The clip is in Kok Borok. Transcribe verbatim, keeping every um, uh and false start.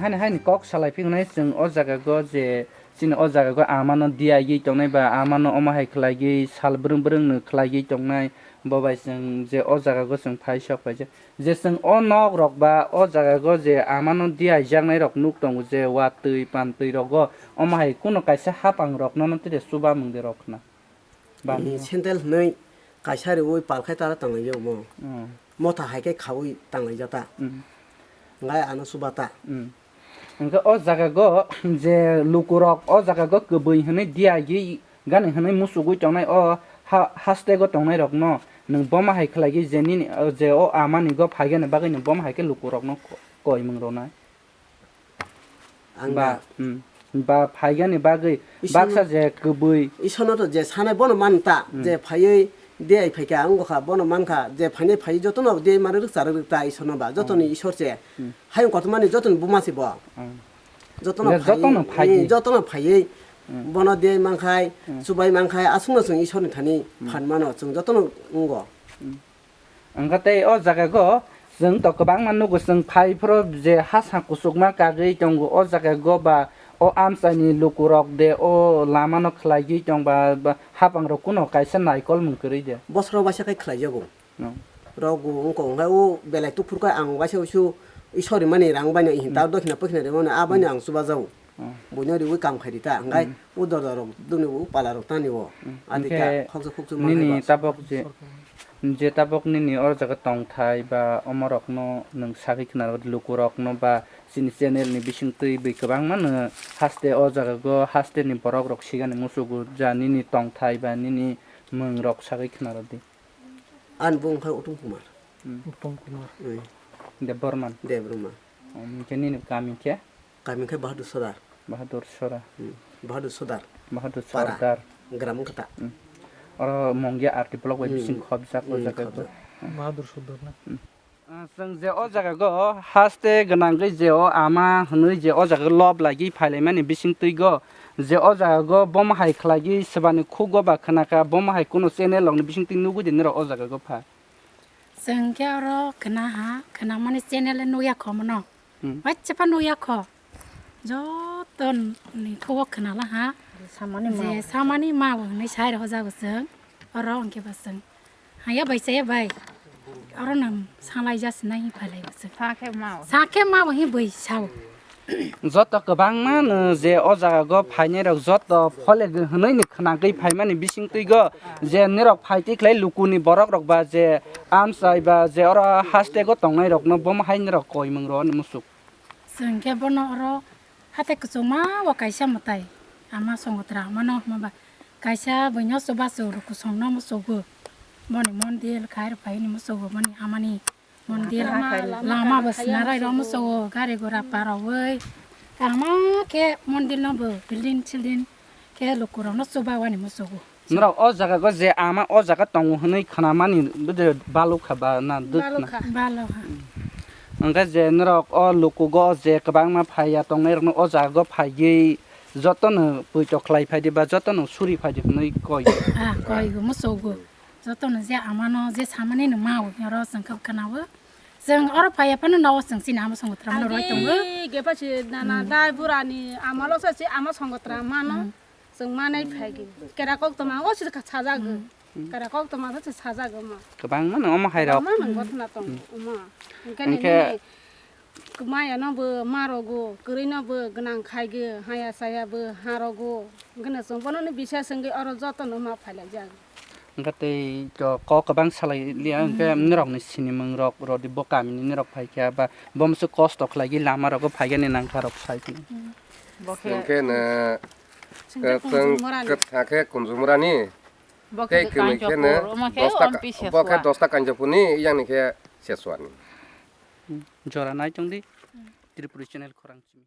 Haini haini kok salai phinai chwng o jaga go je chini o jaga go amano diyaigwi tongnai ba amano omo hai khlaigwi sal brwng brwng no khlaigwi tongnai bo bai chwng je o jaga go chwng phai sok phai je. Je chwng o nok rok ba o jaga go je amano diyaijaknai rok nuk tongo je watwi pantwi rogo omo hai kuno kaisa hapang rok nono tide chuba mung de rok khna. Ba. Sandal hwnwi kaisa riui palkhai tara tanglaijak omo. Mm. Motha hai khe khaui tanglaijak ta. Mm. Ngai ano chuba ta. Mm. Hwnkhe o jaga go je lukurok o jaga go kwbwi hwnwi diyaigwi gani hwnwi muchugwi tongnai o ha-, hastego tongnairokno nwng boma hai khlaigwi je nini, je o amani go phaigani bagwi nwng boma hai khe lukurokno ko-, koimung rwnai. Ang ba, da. Mm, ba phaigani bagwi Isano baksa je kwbwi. Isono to je sanai bono man ta, Mm. je phaiwi de ai phaikha, ang kha bono man kha, je phainai phaiwi jotono de mari rwk chari rwk ta Isono ba, jotoni Mm. Isor se. Mm. Hayung kotormani jotoni buma se bo. Mm. Jotono Ya, phaiwi, jotono phaiwi. eh, jotono phaiwi Mm. bono de mankhai, Mm. chubai mankhai, aswkno chwng Isorni thani Mm. phan mano, chwng jotono wngo. Mm. Wngkha tei o jaga go chwng to kwbangma nugo, chwng phai phuru je ha sa kuchukma kagwi tongo o jaga go ba o amchaini lukurok de o lamano khlaigwi tong ba, ba hapangrok kuno kaisa naikolmung kwrwi de. Bosoro waisa khe khlaijago. No. Rok go wngkha o belai tuphur khe ang waisa waisa Isor rimani rang baino hinta Hmm. dokhina pokhina rimani a baino Hmm. ang chubajago. Hmm. Buino riui kam khaidi ta, hwnkhe Hmm. o dorda rok duni o pala rok tani o. Hmm. Adi Hwnkhe ta khoksa khoksa nini mankhai ba. Tabok je, je tabok nini o jaga tongthai ba omorokno nwng sagwi khna rw lukurokno ba chini channel ni bisingtwi bai kwbangma nwng haste o jaga go haste ni borok rok sigani muchugo ja nini tongthai ba nini mwng rok sagwi khna rw di. Ani bung khe Uttom Kumar. Hmm. Uttom Kumar. Hmm. Debbarman. Debbarman. Hwnkhe nini kami khe? Kami khe Bahadur Sodar. Bahadur Sora. Hmm. Bahadur Sodar. Bahadur Para. Sordar. Gram wngkha ta. Hmm. Oro Mongia R T block bai Hmm. bising khobjak o Hmm, jaga khobjak. Bahadur Sordar na. Hmm. Ah, chwng je o jaga go haste gwnangwi je o ama hwnwi je o jaga lob lagwi phailaimani bisingtwi go je o jaga go bom hai khlaigwi swbani khuk go ba khwnakha bom hai kuno channel rokni bisingtwi nugwi de norok o jaga go pha. Chwng khe oro khwna ha, khwnamani channel nukya kho mono. Hmm. Waisa phano nukya kho. Joto ni khugo khwnala ha. Samani je ma. Samani ma bo hwnwi sai rw jago chwng. Oro hwnkhe bo chwng. Haya bai chaya bai. Oro nang sanglai jasi nai phalai bo chwng. Sakhe ma bo. Sakhe ma bo hi bai sao. Joto kwbangma no je o jaga go phainai rok joto phole hwnwi ni khwnagwi phaimani bisingtwi go je norok phaitwi khlai lukuni borok rok ba je amchai ba je oro haste go tongnai rok no bom hai norok koimung rw ni musuk. Chwng khe bono oro hathai kwchwngma o kaisa mwtai ama songotra mano hwnba kaisa buino chubachu rw kwchwngno musugo boni mondir khai rw phaini musugo boni amani. Mondir lama bo sinarai rok musugo gari gura parogwi. Kaham khe mondir no bo building silding khe luku rok no chuba wani musugo. Norok o jaga go je ama o jaga tongo hwnwi khwnamani bwdre balukha ba na dwkna? Balukha. Balukha. Hwnkhe je norok o luku go je kwbangma phaiya tongnai rok no o jaga go phaigwi jotono poito khlai phaidi ba jotono suri phaidi hwnwi koi. Ah, koi go musugo. Jotono je amano je samani no mao oro chwng khe khwnao. Chwng oro phaiya phano nogo chwng chini ama songotra mano roi tongo. Agi gepa si nana dai burani amalo sa si ama songotra mano. Chwng manai phaigi. Kera kok toma o si kha sajago. Kera kok toma sa sajago ma. Kwbangma no omo hai rok. Kwbangma no gotna tongo omo. Hwnkhe Hwnkhe nini Maya no bo ma rogo, kwrwi no bo gwnang khai go, haya saya bo ha rogo. Hwnkhe no chwng bono no bisas wngwi oro joto no ma phai lai jak. Hwnkhe tei to kok kwbang salai liya, hwnkhe norok ni sinimung rok rw di bo kami ni norok phai kha ba bo msu kosto khlai gwi lama rogo phai gani nang kha rok sai phano. Bo khe Hwnkhe no chwng khe kwthang Kunjung Morani. Kwthang khe Kunjung Morani. Bo khe Tei kwmwi khe no Kanchapur, omo khe dosta ka-, Onpi bo khe Seswa. Dosta Kanchapur ni yang ni khe Seswa ni. Jora nai tong di, Tripuri channel khorang simi.